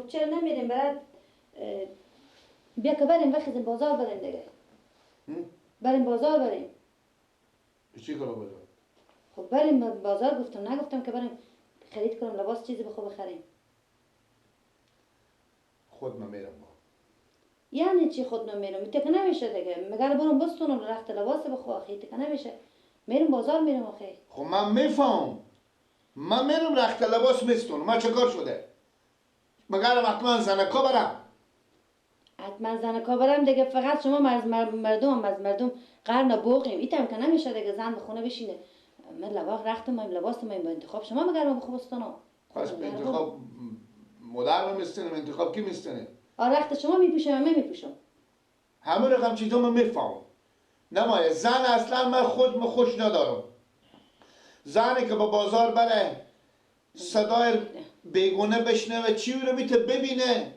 خب چرا نمیریم برات؟ بیا که بریم بخیزیم بازار بریم دیگه. بریم بازار بریم. چی کار بازار؟ خب بریم بازار گفتم، نگفتم که بریم خرید کنم لباس چیزی بخو بخریم. خود من میرم با. یعنی چی خود من میرم؟ تک نمیشه دیگه. مگر برم بستونم رخت لباس بخو آخه تک نمیشه. میرم بازار میرم آخه. خب من میفهم. من میرم رخت لباس میستونم. من چه کار شده؟ مگر حتما زنکا برم؟ حتما زنکا برم دیگه. فقط شما از مردم از مردم قرن بوقیم. ایتم که نمیشه دیگه زن به خونه بشینه. من لباس رخت مایم لباس مایم با انتخاب شما مگر ما بخو بستونم. پس به انتخاب مادر من میستنم، انتخاب کی میستنه؟ آره رخت شما میپوشم من میپوشم. همه رقم چیزا من میفهمم. نمایه زن اصلا من خود خوش ندارم. زنی که با بازار بره صدای بیگونه بشنوه، چی رو میته ببینه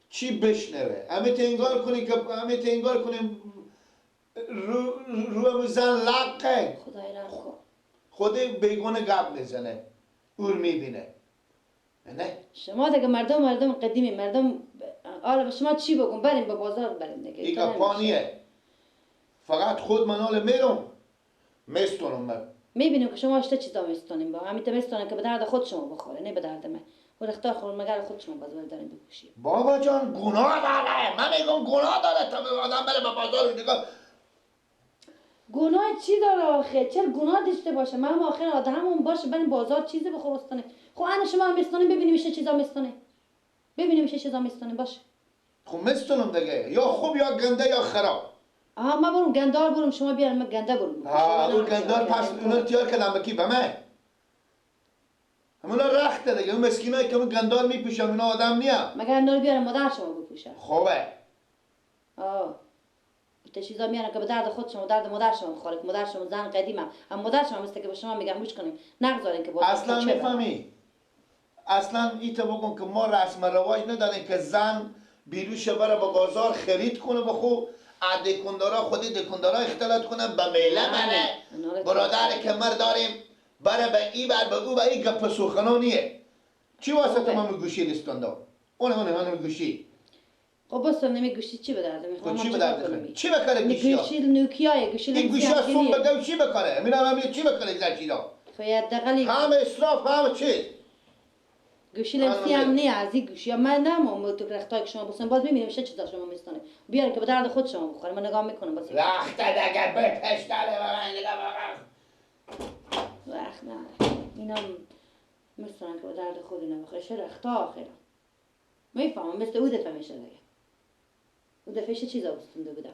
چی بشنوه، همیته انگار کنی که همیته انگار کنی رو زن لقه خدای رحم کن. خود بیگونه گپ میزنه اور میبینه. نه شما دیگه مردم قدیمی مردم. آره شما چی بگم؟ بریم به بازار بریم دیگه. این گپانیه. فقط خود من حال میرم میستونم. من میبینیم که شما اشته چیزا میستونیم با همیته میستونن که به درد خود شما بخوره نه به درد من. و رختار خور مگر خود شما بازار داریم بپوشیم. بابا جان گناه داره. من میگم گناه داره تا آدم بره به بازار نگاه. گناه چی داره آخه؟ چرا گناه داشته باشه؟ من آخر آدمون باشه بریم بازار چیزی بخور استونه. خب انا شما میستونیم ببینیم چه چیزا میستونه. ببینیم چه چیزا میستونه باشه. خب میستونم دیگه، یا خوب یا گنده یا خراب. آها من برم گندار برم شما بیارم من گنده برم. ها اون گندار پس اونا تیار کردم به کی؟ به من. همونا رخته دیگه. اون مسکینایی که اون گندار میپوشن اونا آدم نیم. مگر اینا رو بیارم مادر شما بپوشه؟ خوبه. آه تا چیزا میارن که به درد خود شما درد مادر شما بخوره. مادر شما زن قدیمه، هم مادر شما مثل که به شما میگم گوش کنیم نگذارین که اصلا میفهمی. اصلا ایتا بگم که ما رسم رواج نداریم که زن بیروش بره به بازار خرید کنه بخو دکاندارا خود دکاندارا اختلاط کنه به میله بره برادر که مر داریم بره به ای بر به او به ای گپ سخنا نیه. چی واسه ما میگوشی لیستوندا؟ اون اون گوشی. خب بس نمی گوشی چی به درد میخوره؟ چی به درد میخوره؟ چی بکاره گوشی؟ گوشی نوکیای گوشی این گوشی ها سوم بگم چی بکاره؟ میرم هم چی بکاره این چیزا؟ خب حداقل هم اسراف هم چیز. گوشی لمسی هم نه از این گوشی من نمام تو رختای که شما بسن باز میبینیم چه چیزا شما میستانه بیارین که به درد خود شما بخوره. من نگاه میکنم باز رخت دیگه بپش داره من نگاه رخت نه اینا میستانن که به درد خود اینا بخوره. چه رختا آخرا میفهمم مثل او دفعه میشه دیگه. او دفعه چه چیزا بستونده بودم.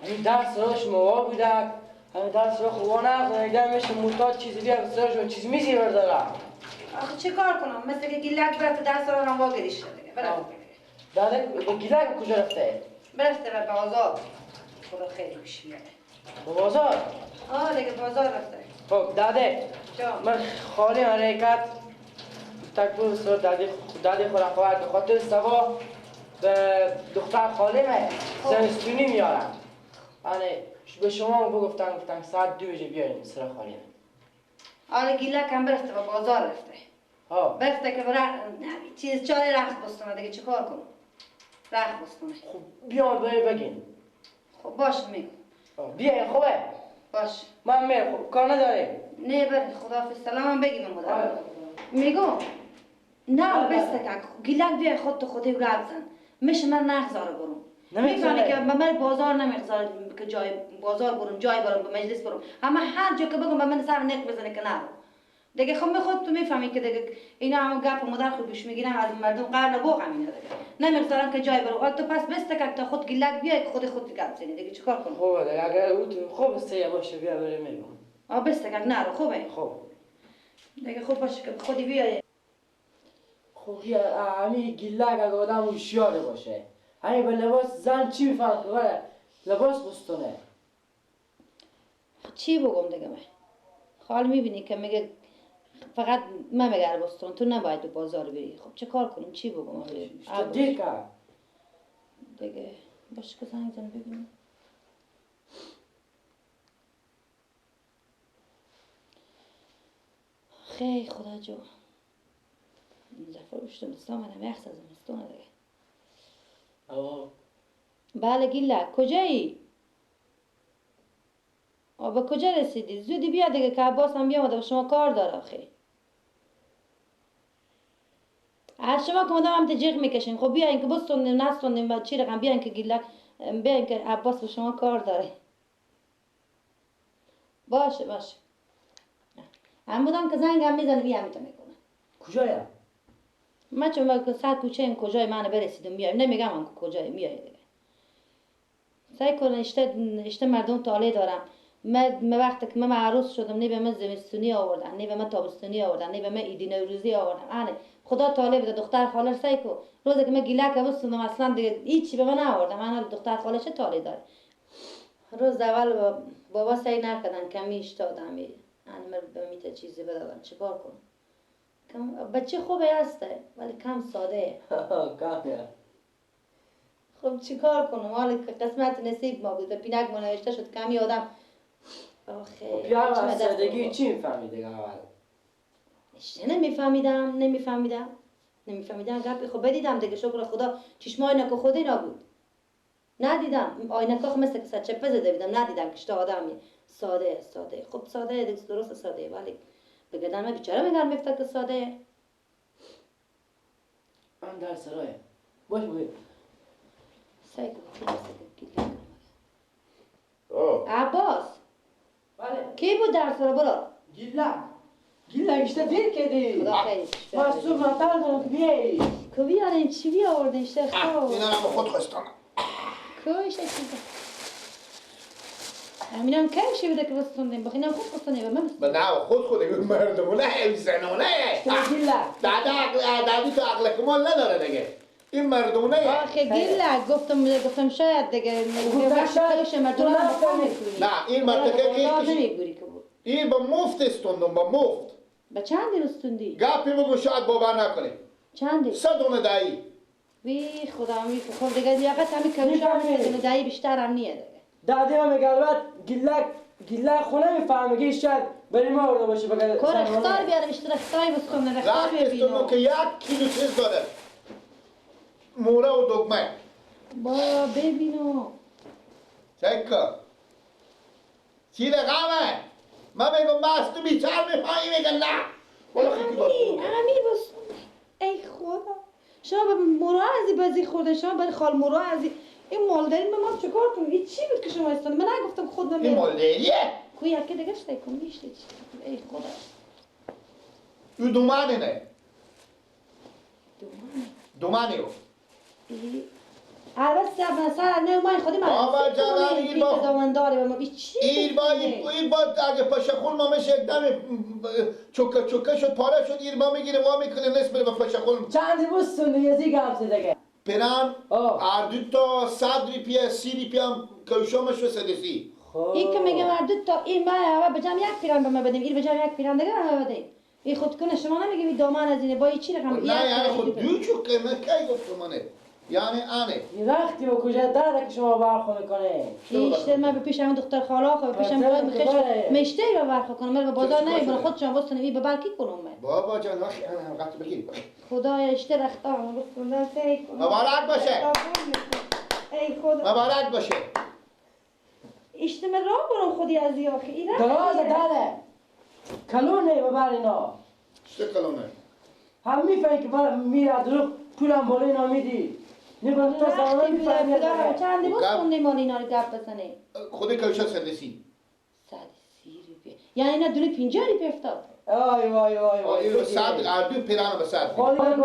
همین درس را شما بودک، همین درس را خوبا نخونیده میشه معتاد چیزی بیا بسرشون چیز میزی بردارم. آخه چه کار کنم؟ مثل که گیلک برفته درس را هم واگریش شده دیگه. برفته. داده با گیلک کجا رفته؟ برفته به بازار. خدا خیلی پیش میاره. به بازار؟ آه دیگه بازار رفته. خب داده من خالی حرکت تک سر داده خورم خواهد به خاطر سوا به دختر خالیمه زمستونی میارم. آره به شما بگفتن گفتن ساعت 2 بجه بیاریم سر خالیمه. آره گیلک هم برفته به بازار رفته. ها برفته که برا چیز چای رخت بستونه دیگه چیکار کنم؟ رخت بستونه. خب بیام بگین. خب باش میگم. بیاین خوبه؟ باش. من میرم خب کار نداریم. نه بر خداحافظ سلامم بگیم مادر. میگم نه بس که گیلک بیای خود تو خودی گپ زن. میشه من نگذاره برم. میفهمی که به من بازار نمیگذاره که جای بازار برم جای برم به مجلس برم. همه هر جا که بگم به من سر نق بزنه که نرو. دیگه خب خود تو میفهمی که دیگه اینا هم گپ مادر خود گوش میگیرن از مردم قرن بوق هم اینا دیگه نمیگذارن که جای برو. تو پس بسته که تا خود گیلک بیای خود خود گپ زنی دیگه چیکار کنم؟ خوبه دیگه اگر او تو خوب سه باشه بیا بریم میگم. آ بسته که نرو خوبه. خوب دیگه خوب باشه که خودی بیای. خب همین گیلک اگه آدم هوشیار باشه همین به لباس زن چی میفهم که لباس بستونه. چی بگم دیگه من؟ خال میبینی که میگه فقط من میگم بستون تو نباید به بازار بری. خب چه کار کنیم چی بگم؟ دیگه دیگه باشه که زنگ زن ببینیم. خیلی خدا جو زفر بشتم دستان منم یخ از زمستونه دیگه. بله گیلک کجایی؟ به کجا رسیدی؟ زودی بیا دیگه که عباس هم بیامده با شما کار داره آخه. از شما که مدام هم تجیغ میکشین. خب بیاین که بستوندیم نستوندیم و چی رقم بیاین که گیلک بیاین که عباس با شما کار داره. باشه باشه. هم بودم که زنگ هم میزنه بیا همیتا میکنه. کجایم؟ من چون سر کوچه این کجای منو برسیدم میایم نمیگم من کجای میای دیگه. سعی کن اشته مردم تاله دارم. من وقتی که من عروس شدم نه به من زمستونی آوردن نه به من تابستونی آوردن نه به من عید نوروزی آوردن. آنه خدا طالب بده دختر خاله سعی کو روزی که من گیلک بستوندم اصلا دیگه هیچی به من نآوردم. من دختر خاله چه طالع داره؟ روز اول بابا سعی نکردن کمی اشتادم آنه من به میته چیزی بدادم چیکار کنم؟ کم بچه خوبه هسته ولی کم ساده. کم خب چیکار کنم؟ حالا که قسمت نصیب ما بود به پینک ما نوشته شد کمی آدم. آخه خب پیار از سادگی چی میفهمی دیگه اول؟ نمیفهمیدم نمیفهمیدم گپی. خب بدیدم دیگه شکر خدا چشم آینه که خود اینا بود ندیدم. آینه که مثل که سرچپه زده بودم ندیدم که شتا آدمی ساده ساده. خب ساده دیگه درست ساده ولی بگردن من بیچاره میگرم میفتد که ساده. من در سرایه باش باید سعی کن عباس. بله کی بود در سرا برو؟ گیلک گیلک اشته دیر کردی. خدا خیلی من صبح مطر دارم که بیایی که بیارین چی بیاوردین اشته خوب اینا رو خود خواستانم که اشته چیزا همینم کم شی بوده که بستوندیم بخینم خود خواستانیم به من نه خود خود مردمونه زنونه گیلک دادی تو عقل کمال نداره دیگه این مردونه. آخه گیلک گفتم شاید دیگه وقتی مردونه نه این مرتکه که این با مفت استوندم با مفت. با چندی استوندی؟ گپی بگو شاید باور نکنی. چندی؟ 100 دونه دایی. وی خدا می خب دیگه لیاقت همین کمش هم دایی بیشتر هم نیه دیگه. دادی من میگه البته گیلک گیلک خونه میفهمه که شاید برای ما آورده باشه بگه کار اختار بیارم اشتر اختاری بستوندن اختار ببینم که 1 کیلو چیز داره موره و دگمه با ببینو چکا چی رقمه؟ من میگم بس تو بیچار میفهمی میگه نه والا خیلی باز امی بس ای خدا شما به مورا ازی بازی خورده شما برای خال مورا ازی این مالداری به ما چیکار کنیم؟ این چی بود که شما استاند؟ من نگفتم خودم این مالداریه کو یکی دیگه شده کن میشه چی ای خدا او دومانه نه دومانه او البته سر نه من خودم بابا جان این با دامن داره به ما چی این با اگه پشخول ما میشه یک دم چوکه چوکه شد پاره شد این با میگیره وا میکنه نصف به پشخول چند بستون یه زیگ هم دیگه پیران اردو تا 100 روپیه 30 روپیه هم کوشامش و 130. این که میگم اردو تا این من اول بجام یک پیران به ما بدیم این بجام یک پیران دیگه به ما بدیم این خود کنه شما نمیگیم این دامن از اینه با این چی رقم نه یعنی خود دو چوکه من کی گفتم منه یعنی آنه این وقتی و کجا درده که شما برخو میکنه ایشته من به پیش همون دختر خاله خو به پیشم میخش مشته رو برخو کنم من به بازار نمیبرم خود شما بستنه ای به برکی کنم من بابا جان وقتی انا هم قطع بگیر خدایا اشته رختا مبارک باشه ای خدا مبارک باشه اشته من راه برم خودی از یاخی این دراز داره کلونه ببر اینا چه کلونه هم میفهمی که میره دروغ پولم بالا اینا میدی نگاه تو زمان میفهمی چندی بود خوندیم مال اینا رو گپ بزنه خود کوشا 130 130 روپیه یعنی اینا دونه 50 روپیه افتاد. آی وای وای وای. اینو صد عربی پیرانو به صد. خالی بر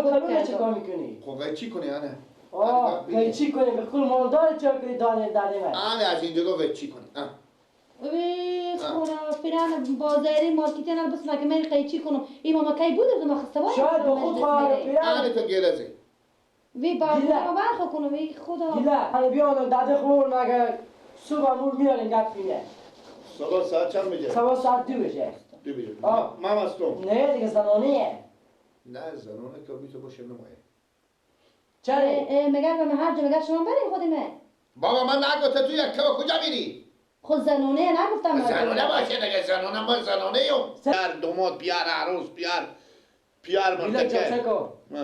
کلونه چیکار میکنی؟ خب چی کنی آنه؟ آه چی کنی؟ به خود مالدار چه کنی دانه دانه من؟ آنه از اینجا گفت چی کنی؟ وی خدا پیران بازاری مارکتی نه بس مگه من قیچی کنم این ماما کی بود ما خسته وای شاید با خود خواهر پیران آنه تو گیرزی وی با برخو کنم وی خدا گیله آنه بیان داده خور مگه صبح مور میارین گپ پینه صبح ساعت چند بجه؟ صبح ساعت 2 بجه 2 بجه مام هستم نه دیگه زنانیه نه زنانه که میتو باشه نمایه چرا؟ مگر به هر جا مگر شما بریم خود من بابا من نگفته تو یک کجا میری؟ خود زنونه نگفتم زنونه باشه دیگه زنونه ما زنونه ایم در دومات بیار عروس بیار پیار مرتکه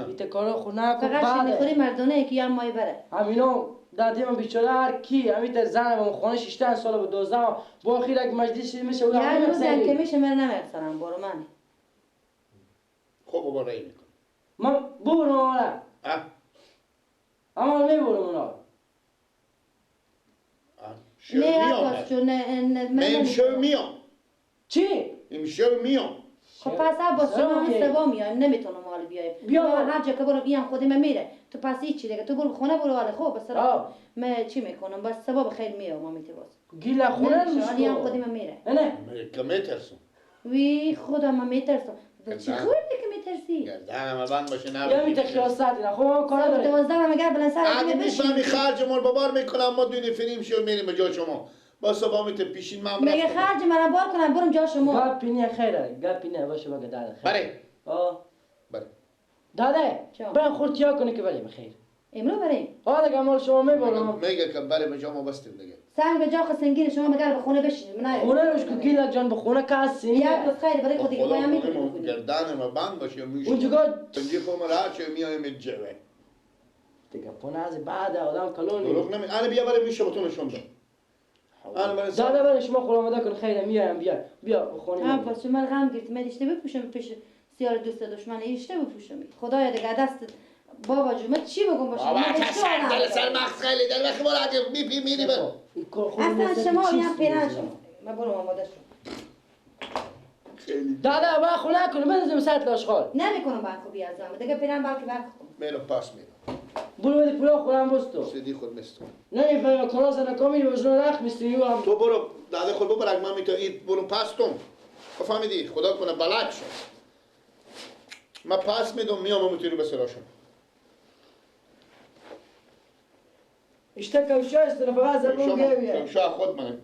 ایت کارا خو نکن فقط شیرینی مردونه که یه مای بره همینو دادی من بیچاره هر کی همین زن با خانه 16 سال و 12 با خیر یک مجلس میشه و یه روز که میشه من نمیرسنم برو من خب بابا رای میکنم من برو آره اما میبرم اونا نه عباس جون نه من امشب میام چی؟ امشب میام خب پس عباس جون من سوا میایم نمیتونم حالا بیایم بیا هر جا که برم این خودم میره تو پس هیچی دیگه تو برو خونه برو حالا خب بس من چی میکنم بس سوا بخیر میام ما میتی باز گیله خونه نمیشه هم خودم میره نه که میترسم وی خدا من میترسم چی خوردی که میترسی؟ گردنم بند باشه نه یا میته خیاست نه خب ما کار داریم 12 مگر بلند سر دیگه بشین خرج مال بابار میکنم ما دونی فریم شو میریم جا شما با صبح میته پیشین من میگه خرج منم بار کنم برم جا شما گپ اینه خیره گپ اینه باشه بگه داده خیر بله آه بله داده برم خورتیا کنه که بریم خیر امرو بریم آه دیگه مال شما میبرم میگه که بریم جا ما بستیم دیگه سنگ به جا خسنگین شما مگر به خونه بشینید من خونه روش که گیلک جان به خونه کسی یک روز خیر برای خودی که باید میتونی گردن ما بند باشه میشه اونجا اونجا خب راحت شه میایم جوه دیگه پونه از بعد آدم کلونی دروغ نمی انا بیا بریم میشه بتون نشون بده انا برای داده برای شما خود آماده کن خیر میایم بیا بیا خونه ها پس من غم گرفت من اشته بپوشم پیش سیار دوست دشمن اشته بپوشم خدایا دیگه دست بابا جون من چی بگم باشه بابا سر دل سر مغز خیلی در وقت بالا اگه میپی میری بر اصلا شما میام پیرن شما من برم آماده شم دادا با خونه کن بندازیم سطل آشغال نمیکنم بعد خوبی از زحمت دیگه پیرن بلکه برق کنم میرم پاس میرم برو بده پولا خورم بستو سیدی خود مستو نمیفهمم کلاس نکامی وزن رخ میستونی هم تو برو داده خود ببر من میتونم این برو پاستم فهمیدی خدا کنه بلد شد من پاس میدم میام میتونی به سراشم اشتكى وشاي استنى فقط زبون جاوية شو خود منه